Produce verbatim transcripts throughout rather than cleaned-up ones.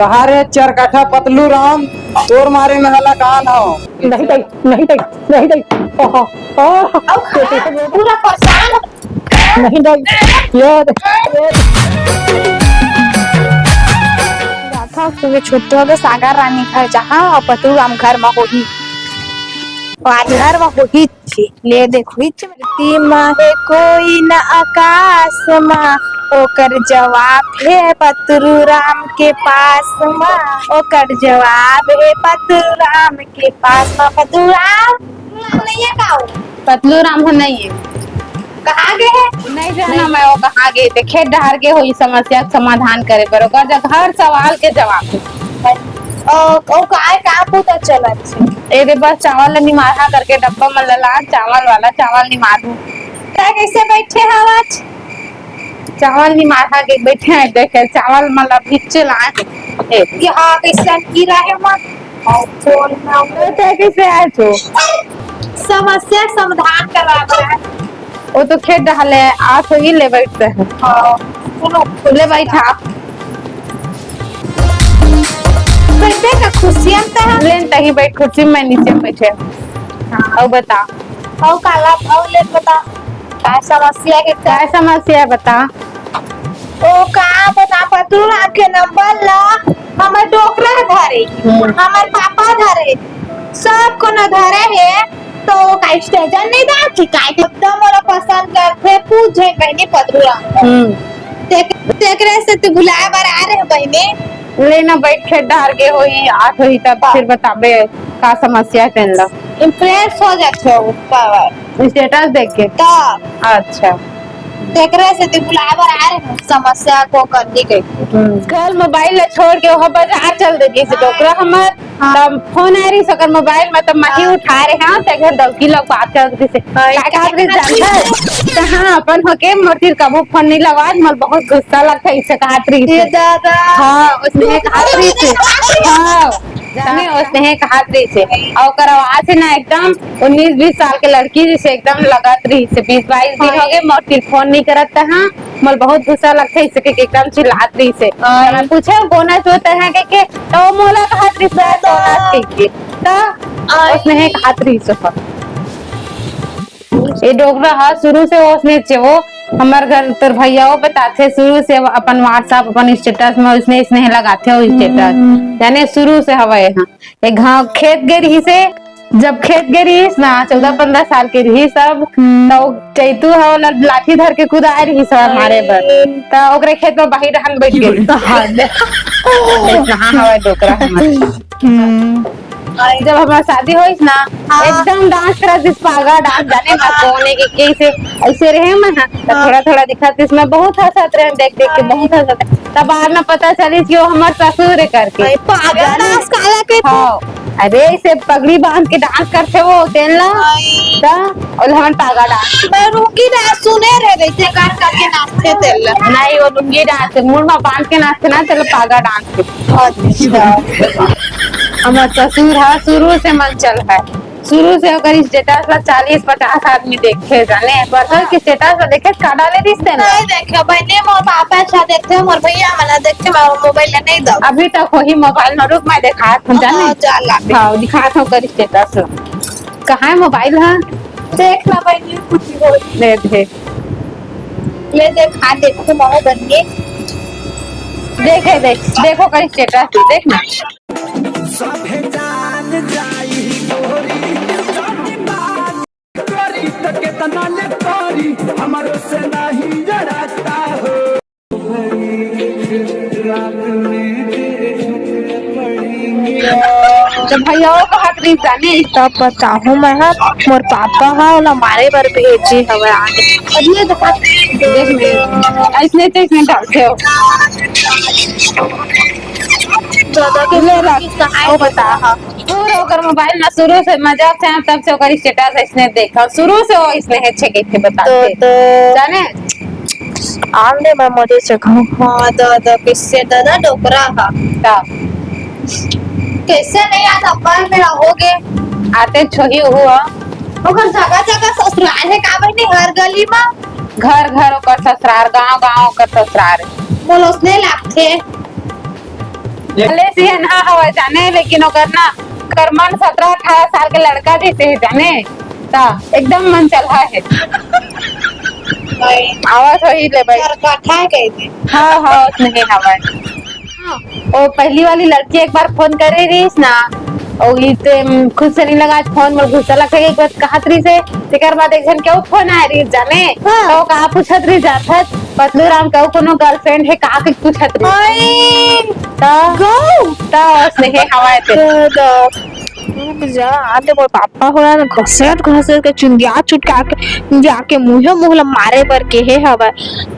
कहा रे चरकठा पतलू राम, तोर मारे में हलाकान हो। नहीं दाई, नहीं दाई, नहीं दाई। ओहो, ओहो। पूरा परेशान। नहीं दाई, ये, ये। राधा संगे छोटू हवे सागर रानी घर जहाँ, और पतलू राम घर में होही। आज घर में होही। ले देखो, इच धरती मा हे कोई न आकाश मा, ओकर जवाब हे पतरू राम के पास मा, ओकर जवाब हे पतरू राम के पास मा। पतरू राम, पतरू राम नहीं है का हो? पतलू राम ह नहीं है। कहाँ गे हे? नहीं जाना मैं वो कहाँ गे हे, खेत डहर गे होही समस्या के समाधान करे बर, ओकर जग हर सवाल के जवाब हे। ओ, ओ काय काम बुता चलत हे? ए दे बस चावल ल निमारहा करके डब्बा मन ल लान, चावल वाला चावल निमारहूँ। तै कैसे बैठे हवच? चावल निमारहा के बैठे हैं, देखे चावल मन ल भिच्चे लाए। ए। यहाँ कैसन कीड़ा हे मन? और फोन में तै कैसे आए छो? समस्या समाधान करवा बर आए। वो तो खेत डहर ले आत होही, ले बैठते हैं। हाँ, सुनो। ले बैठा। बैठे का कुर्सियां त है। लेन तही बैठ कुर्सी में, नीचे में बैठे। हाँ। अउ बता। अउ काला, अउ ले बता। का समस्या हे का? का समस्या हे बता? ओ का बता, पतरू राम के नंबर ला हमर डोकरा धरे, हम्म। हमर पापा धरे, सब कोनो धरे हे, तो का स्टेशन नहीं डालथे, काय के एकदम मोला पसंद करथे, पूछ झन बहिनी पतरू राम। हम्म। तेक-, तेकरे से तू बुलाए बर आ रहे बहिनी। ले ना बैठ, खेत डहर गे होही, आत होही तब हाँ। फिर बताबे का समस्या हे तेन ला। Impress हो जाथे वो पावर। Status देख के? तब। अच्छा। तेकरे से तू बुलाए बर आ रहे हैं, समस्या को करने के। हम्म। कल मोबाइल ला छोड़ के वहाँ बाजार चल दे जैसे हाँ। डोकरा हमर हाँ। तब फोन आ रही सकर मोबाइल में, तब मैं ही हाँ। उठा रहे हैं, ते घर डौकी लोग बात करत रहिसे। हाँ, का का बात रही जानत हस? त हाँ, अपन होके मोर तीर कभू फोन नहीं लगवात, मोर बहुत गुस्सा लगथे, इसे कहत रहिसे। ये दादा। हाँ, उसने कहत रहिसे। हाँ, जाने उसने कहत रहिसे। अउ ओकर आवाज हे ना एकदम उन्नीस बीस साल के लड़की जैसे एकदम लगत रहिसे। बीस बाईस दिन हाँ। हो गए, मोर तीर फोन नहीं करत त हाँ। मोला बहुत गुस्सा लगथे, इसे के एकदम चिल्लात रहिसे। हाँ। मैं पूछे, "कोन अस वो तैं?" के, के, तो मोला कहत रहिसे, "कोन अस?" के, के। त हाँ। उसने कहत रहिसे। ये डोकरा हा शुरू से ओसने चे वो, हमर घर तोर भैया वो बताथे, शुरू से वो अपन WhatsApp, अपन status में उसने स्नेह लगाथे वो status। हम्म। यानी शुरू से हवय यहाँ। एक घाव खेत गे रहिसे, जब खेत गे रहिस ना, चौदह पंद्रह साल के रहिस तब, हम्म। त ओ चैतू ह ओला लाठी धर के कुदाए रहिस हवय मारे बर। अरे। त ओकरे खेत म बाहिर डहन बइठ गे। हाँ। कहाँ हवय डोकरा हमर। हम्म। जब हमर शादी होइस ना, हाँ। एकदम dance करत रहिस, पागा dance, जाने ना हाँ। कोन हे कि कइसे, अइसे रहे मैं, हाँ। त हाँ। थोड़ा थोड़ा दिखत रहिस, मैं बहुत हंसत रहे, देख देख के बहुत हंसत रहे। तब बाद में पता चलिस कि वो हमर ससुर हे करके। अरे, पागल dance काला कहिथे? हाँ। अरे, इसे पगड़ी बांध के dance करथे वो, तेन ला। आई। त, ओला हमन पागा dance। मैं लुंगी dance सुने रहे, जैसे कर करके नाचथे तेन ला। नहीं, वो लुंगी dance हे, मुड़ में बांध के नाचथे ना, तेला पागा dance कहिथे। अच्छा। हमर ससुर ह शुरू से मंचल है। शुरू से ओकर status ला चालीस पचास आदमी देखथे, जाने। परसों के status ला देखे, का डाले रहिस तेन? नहीं देखे बहिनी, मोर पापा अच्छा देखथे, मोर भैया मन ला देखथे, मैं मोबाइल ला नहीं दब। अभी तक वही मोबाइल में रुक, मैं दिखात हूँ, जाने। हाँ, जा ला। हाँ, दिखात हूँ ओकर status ला। कहाँ हे मोबाइल हा? देख ला बहिनी, कुछ हो। ले दे। ले देख, हाँ, देखो, मामा बन गए। देखे, देख, देखो ओकर status ला, देख ना। सभे जान जाई गोरी, जब बात करी त केतना ले करी, हमरो से नहीं जराता हो। जब भैया वो कहत रही जाने। तब बताहूँ मैं हा, मोर पापा हा ओला मारे बर भेजे हवे आगे। अब ये देखा, देख ले, ऐसने तो इसमें डालते हो। दादा के ले ला, किसका वो बता, हाँ। पूरा ओकर मोबाइल में शुरू से मजाक से तब से ओकर status ऐसने देखा, शुरू से वो ऐसने है छे के बताते। तो, तो जाने? आन दे, मैं मजे से खाऊं। हाँ, दादा, किससे दादा डोकरा हा। का? कैसे नहीं आता, अपन में रहोगे? आते छोही हुआ। ओकर जगह जगह ससुराल है, का बहिनी, हर गली में? घर घर ओकर ससुराल, गांव गांव ओकर ससुराल। बोलो, उसने लागथे। भले सियनहा हवय जाने, लेकिन ओकर ना, ओकर मन सत्रह अठारह साल के लड़का जैसे हे जाने, त एकदम मन चलहा हे। आवत होही ले भाई। चरकठा कहिथे। हाँ, हाँ, ओतने हवय। ओ पहली वाली लड़की एक बार फोन करे रहिस ना, ओ इते, उम, खुद से नहीं लगा, आज फोन में गुस्सा लग गई, एक बार कहत रहिस हे, तेकर बाद एक झन के अउ फोन आए रहिस जाने, हाँ। तो का पूछत रहिस जाथत, पतलू राम के अउ कोनो गर्लफ्रेंड हे का के पूछत रहिस। ओए, तो गौ। तो स्नेहे हवाए ते। तो, तो, रुक जा, आते मोर पापा हो ना, घसेट घसेट के चुंदिया चुटका के, जाके मुँहे मुँह ला मारे बर केहे हवय।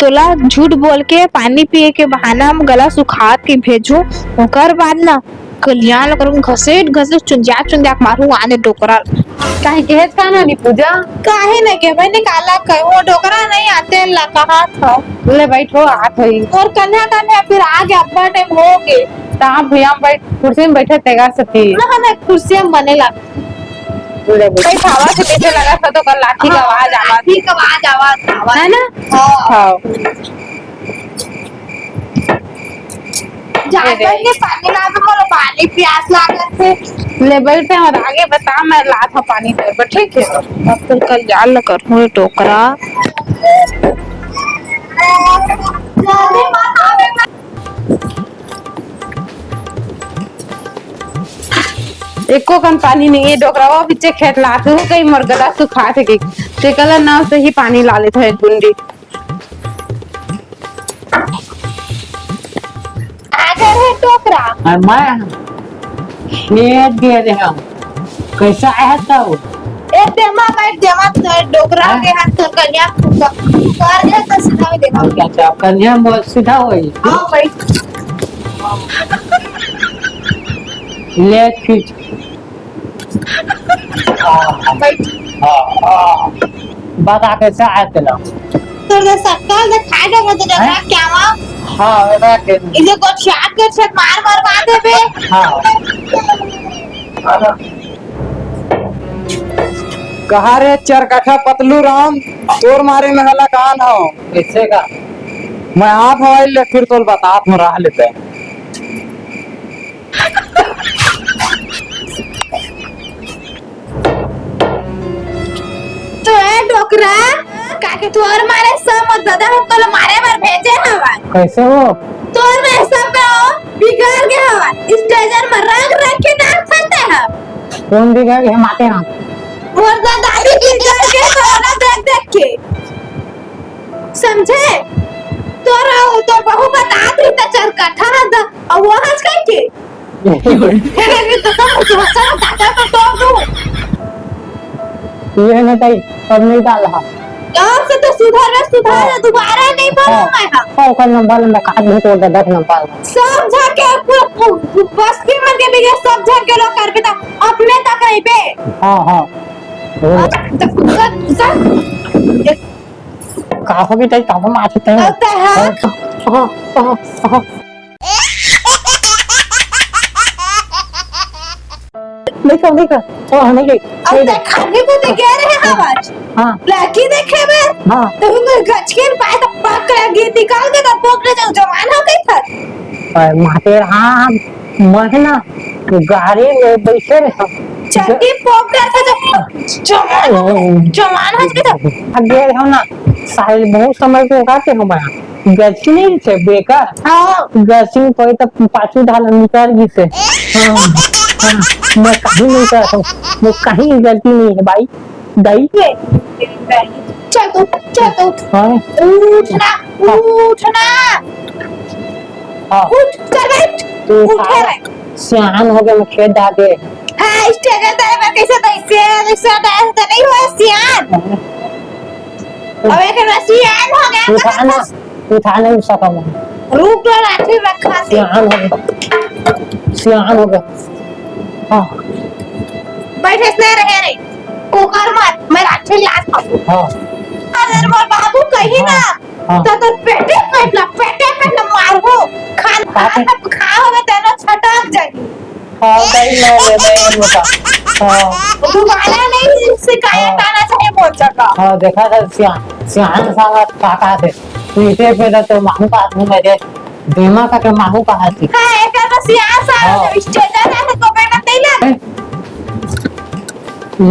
तोला झूठ बोल के पानी पिए के बहाना म गला सुखात के भेजहूं, ओकर बाद ना कलियान ल करहूं घसेट घसेट चुंदिया चुंदिया के मारहूं आने डोकरा ल। काहे केहेच का ना नी पूजा? काहे नहीं के भाई निकाला कर वो डोकरा नहीं आते ला कहा था। ले बैठो आत होई। और कन्या कन्या फिर आ गया अब्बा टाइम हो गए। त आप भैया बैठ कुर्सी में बैठे तेगा सती। ना हमें कुर्सी में बने ला। ले बैठ। बैठावा से कैसे लगा था तो कल लाठी का हाँ, आवाज आवाज। लाठी का आवाज आवाज आवाज। है ना? हाँ। हाँ। जाकर के पानी ला दो, मोला पानी प्यास लागत हे। ले बैठ, हमर आगे बता, मैं लात हूँ पानी तेरे पर, ठीक है? अब तो कल जाल ल करहूँ डोकरा। एको कन पानी नहीं है, डोकरावा पीछे खेत लात हूँ, कहीं मोर गला सुखात हे कि। ते कला नाव से ही पानी ला लेत हे एक बूंदी। आगर है टोकरा। और मैं ये दे रहे हूँ। कैसा आया था वो? ए, देमा भाई, देमा, तो डोकरा हाँ? के हाथ तो कन्या कर दे तो सीधा हो देगा। अच्छा, अच्छा, कन्या बहुत सीधा हो गई। हाँ भाई। ले खींच। हाँ, हाँ। हाँ, हाँ। बता कैसे आया तेरा? तोर दे सक्कल दे खाए दे, वो तो जगह हैं? क्या हुआ? हाँ, रख दे। इसे को शाट के छत मार मार मार दे बे। हाँ। कहा रे चरकठा पतलू राम, तोर मारे में हलाकान हो। कैसे का? मैं आप हवाई ले फिर तोल बतात हूँ, रह लेते। तो ए डोकरा, काके तोर मारे सब मोर ददा हम तोला मारे बर भेजे हवन। कैसे हो? तोर में सब का हो, बिगड़ गए हवन। स्टेजर में रंग रंग के नाच फंसते हैं। कौन बिगड़ गए? माते ना। मोर ददा भी बिगड़ गए तोला देख देख के। समझे? तोरा तो बहू बतात रही त चरकठा ह द-, अउ वो हंस कह के। ये ना ताई, अब नहीं डाल रहा। अब से तो सुधर रे, सुधर हाँ। रे, दोबारा नहीं बोलूं हाँ। मैं ह। हाँ, ओकर नंबर, नंबर काट दे तो दस नंबर। सब झन के पूरा पु-, पु-, बस्ती मन के बीच सब झन के लोग करबे त अपने तक रहिबे। हाँ, हाँ। अब त-, त-, त-, का हो गई ताई, काबर मारत हे? अब त हाँ। हाँ, हाँ, हाँ। नहीं कर, नहीं कर। हाँ, नहीं कर। अब तक खाने को दे गया रहे आवाज। हाँ। लड़की देखे में। हाँ। तो कोई गचकेन पाए तो पकड़ के निकाल के तो पकड़े जो जवान हो गई था। अरे माते राम, मैं ना गाड़ी में बैठे रहे। चड्डी पकड़ के जो जवान, जवान हो गई था। अब गए हम ना, साहिल बहुत समय से उगाते हम यहाँ। गलती नहीं छे बेकार। हाँ। गलती में कोई तो पाछू ढाल निकल गई से। हाँ, हाँ, मैं कहीं नहीं करता हूँ, वो कहीं गलती नहीं है भाई। दाई। चल तो, चल तो। हाँ। उठ ना, हाँ। उठ ना। हाँ। उठ, चल बैठ। तू उठे उठा। रे। सियान हो गए, मैं खेत जा दे। हाँ, स्टेजर तेरे पर कैसे तो इससे, इससे तो नहीं हुआ सियान। हाँ। अब एक ना सियान हो गया, उठा ना। उठा नहीं सकम। रुक तो लाठी रखा से। सियान हो गया। सियान हो गया। हाँ। बैठे से रहे रे। कोकर मत, मैं लाठी लात हूँ। हाँ। अगर मोर बाबू कही ना, हाँ। तो तोर पेटे पेट ना, पेटे पेट ना मारबो। खान, का खान पे? खा होवे तेनो छटक जाई। हाँ, दही ले ले, दही मोटा। हाँ। दोबारा नहीं शिकायत हाँ। आना चाहिए मोर जगह। हाँ, देखा था सियान, सियान साला काका से। पीछे पे तो मांगू का आदमी मेरे, दिमाग का के मांगू का हाथी। हाँ, एक बार सियान साहब, हाँ। स्टेटस ऐसे तो पेमेंट नहीं ले।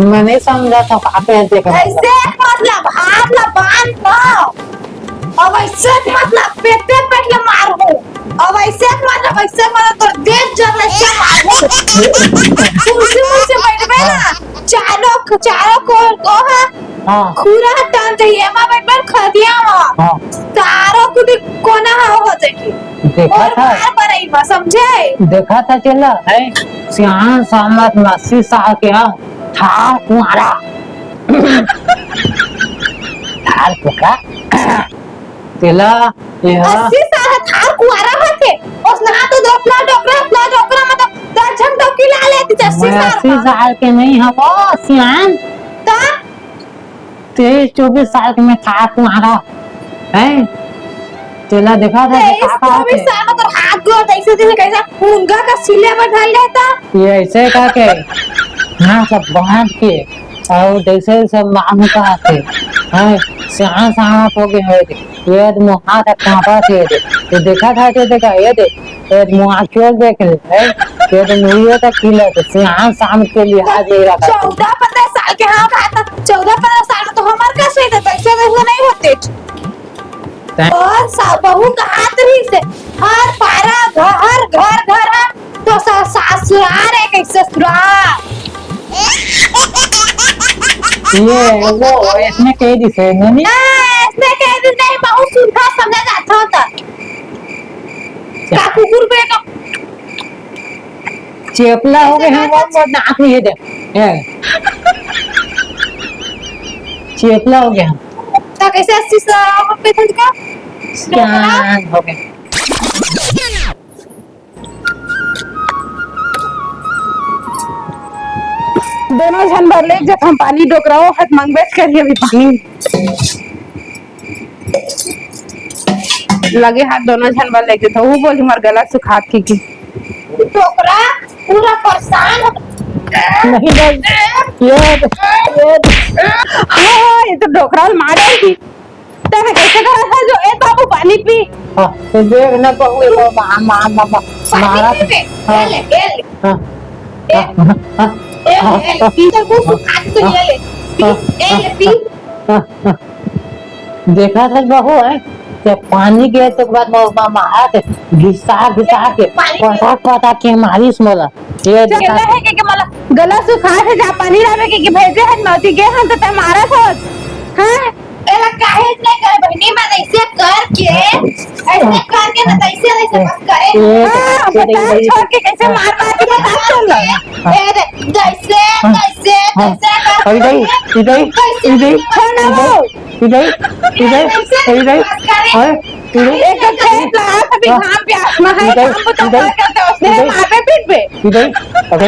मैं नहीं समझा था, का कहे थे का? ऐसे मतलब, हाथ ला बांध लो। अब ऐसे मतलब, पेटे पेट ले मारबो। अब ऐसे मतलब, ऐसे मतलब, तोर देह जर ले ऐसे मारबो। कुर्सी मुर्सी बैठबे ना, चारों, चारों को, को है। हाँ। खुरा टन जाही, एमा बइठ बर खदिया म। हाँ। चारों कुती कोना ह हो जाही। देखा और था। मार परई म, समझे? देखा था चेला, है? सियान सामत नस्सी साह के ह, ठार कुंवारा। ठार कुंवारा। तेला, ये ह। अस्सी साल ह ठार कुंवारा होथे। ओसना तो दो, अपना डोकरा, अपना डोकरा, मतलब, दस झन डोकी ला लेती, अस्सी मैं साल अस्सी ह। साल के नहीं हव, सियान। त? तेईस चौबीस साल के मैं ठार कुंवारा, हैं? तेला देखा था, तेईस का, का चौबीस होथे? साल में तोर हाथ गोड़ जैसे, जैसे कैसा मुनगा का सिले में ढल लेता। ये ऐसे का के, ना सब बांध के, और जैसे, जैसे मांग का आथे, हैं? सियान सामत हो गए हैं। ये तो मुहा तक कांपा थे, ये देखा था, ये देखा, ये दे, ये मुहा क्यों देख ले, हैं? ये तो मुड़ियों तक खिला थे, सियान सामत के लिहाज नहीं रखा। चौदह पन्द्रह साल के, हाँ, कहा था, चौदह पन्द्रह साल में तो हमार का सही था, वैसे, वैसे नहीं होते। तैं- और सा-, बहू का हाथ रही से, हर पारा, घर, घर, घर, तो सा-, ससुराल है, कहीं ससुराल। ये, वो, इसने कह दी से, नहीं? हाँ, इसने कह दी, नहीं, बहुत सुंदर समझा जाता होता। का कुकुर बेटा? चेपला हो गए हम, वो, वो नाक नहीं है दे। ये। चेपला हो गए हम। तो कैसे अस्सी सौ रुपए था इनका? स्कैन हो गए। दोनों झन बर लेग जथन पानी, डोकराओ हट मंगबेच करिए अभी पानी। लगे हाथ दोनों झन बर लेग जथन। वो बोल, "हमार गला सुखात की, की।" डोकरा पूरा परेशान हो। नहीं, नहीं। ये, ये। हाँ, ये तो डोकरा मारे ही। तैं कैसे करत हस जो, "ए बाबू, पानी पी"? हाँ, तो देख ना बहू, एगो मा-, मा-, मा-, मा-, पानी मारा। पी बे, हाँ। ले, ले, ले। हाँ। ए, हाँ, हाँ, ए, हाँ, ए, हाँ, पी, तो वो हाँ, सुखा के तो हाँ, ले ले। पी, हाँ, ए, हाँ, ले, पी। हाँ, हाँ। देखा था बहू है, जब पानी के तो बाद मा-, मा-, मारा थे, घिसा, घिसा के, पानी पटक, पटक के मारिस मोला। ये चल, देखा ये है कि, कि मोला गला सुखा के जा पानी लावे के, कि भेजे हन मौती गे हन तो तैं मारत हस। हाँ? एला काहेच नहीं करे बहिनी, मैं ऐसे करके, ऐसे करके ना तैसे, ऐसे बस करे। ये हाँ, देखा, देखा, छोड़ के कैसे मार मार के बता चल। हाँ। ए दे, जैसे, हाँ। जैसे, हाँ। जैसे करके अरे भाई, इधर, कैसे इधर, छोड़ ना वो। इधर, इधर, इधर, इधर। हाँ, इधर। एक तो खेत ला, अभी हाँ। घाम प्यास में है, इधर, काम तो इधर, कर करते, उसने इधर। मार पे पीट पे। इधर, अबे,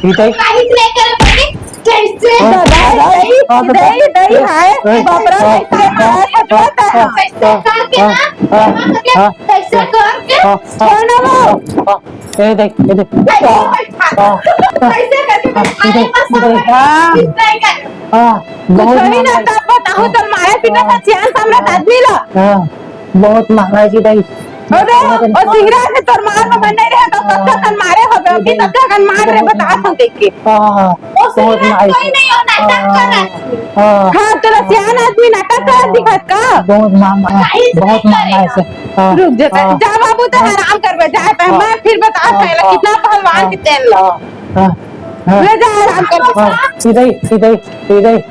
इधर। काहीच नाही करत होती। कैसे? हाँ, दादा, हाँ, दही, हाँ, दही, दही, हाँ, हाय, हाँ, बापरा, हाँ, कैसे हाँ, मारा था, हाँ, पता है? हाँ, कैसे हाँ, करके हाँ, ना? हाँ, हाँ, कैसे हाँ, करके? हाँ, छोड़ ना वो। हाँ, ये देख, ये देख। कैसे हाँ, बैठा? हाँ, हाँ, कैसे करके हाँ, बैठा? इधर, इधर, हाँ। इतना ही कर। हाँ, कुछ बहुत भी ना, मारा। तब बताओ, हाँ, तो मारा पीटा हाँ, था, सियान सामने हाँ, आदमी ला। हाँ, बहुत मारा जी भाई। अरे, ओ सिंगरा से तोर मार में बन नहीं रहे, तो हाँ। कत्था कन मारे हो, अभी अभी कत्था कन मार रहे, बहुत बता मारा। हम देख के। हाँ, हाँ, ओ बहुत सिंगरा मारा। कोई नहीं हो, नाटक हाँ, कर रहा है। हाँ। हाँ, तोला सियान आदमी नाटक कर दिखत का? बहुत मारा, काहे से बहुत नहीं मारा करेगा? ऐसे। हाँ, रुक जा, हाँ। जा बाबू, तो हाँ। आराम कर, जा, हाँ। मैं फिर बता हाँ, पहले हाँ। कितना पहलवान हाँ। के तेल लो। हाँ, हाँ। हाँ। ले जा, आराम कर। हाँ, सीधे ही, सीधे ही, सीधे ही।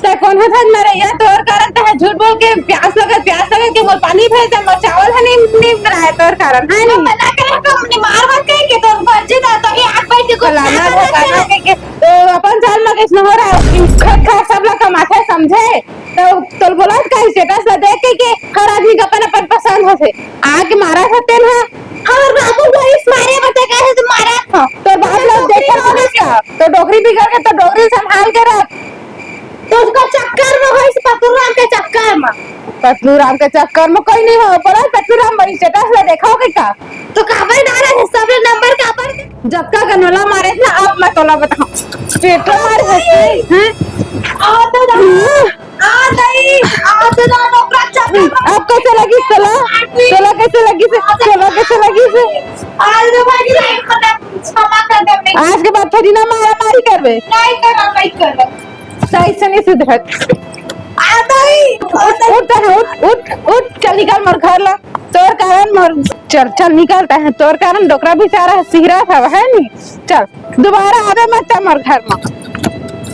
तै कोन हथन मरैया, तोर कारण तै झूठ बोल के प्यास लगत, प्यास लगत के मोर पानी भेज दे, मोर चावल ह नी, नी मिलाय तोर कारण, है नी? मना करे तो हमने मार मत कह के तोर फर्जी था, तो ये आग बैठ के फलाना ढोकाना कह के, तो अपन चाल में कैसे हो रहा है? खा, खा, सब लोग कमाथे समझे, तो तोल बोला का स्टेटस ला देख के, के हर आदमी का अपन, अपन पसंद होथे, आके मारा था तेन हा, हमर बाबू को इस मारे बता काहे से मारा था? तोर बाप लोग देखत होइस का? तो डोकरी बिगड़ के तो डोकरी संभाल के रख। तो उसका चक्कर में होइस, पतलू राम के चक्कर में। पतलू राम के चक्कर में कोई नहीं हो, बोला पतलू राम बड़ी स्टेटस ला देखा हो का? तो काबर डाला है सबले नंबर काबर के? जतका गनोला मारे ना, अब मैं तोला बताऊं। पेटो मार हंसी, हैं? और तो आ दाई, आज ना डोकरा चक्कर में अब कैसे लगिस तोला? तोला कैसे लगिस? तोला कैसे लगिस? आज ना भाई, नहीं पता, क्षमा कर दे भाई। आज के बाद थोड़ी ना मारा मारी करबे। नहीं करब, नहीं करब। सही से नहीं सुधरत। आ दाई, उठ, उठ, उठ, उठ, उठ, चल निकल मोर घर ला। तोर कारण मोर, चल, चल निकलता है। तोर कारण डोकरा बेचारा सिहरत हवे, है नी? चल, दोबारा आबे मत मोर घर में।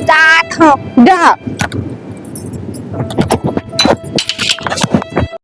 जात हूँ। जा।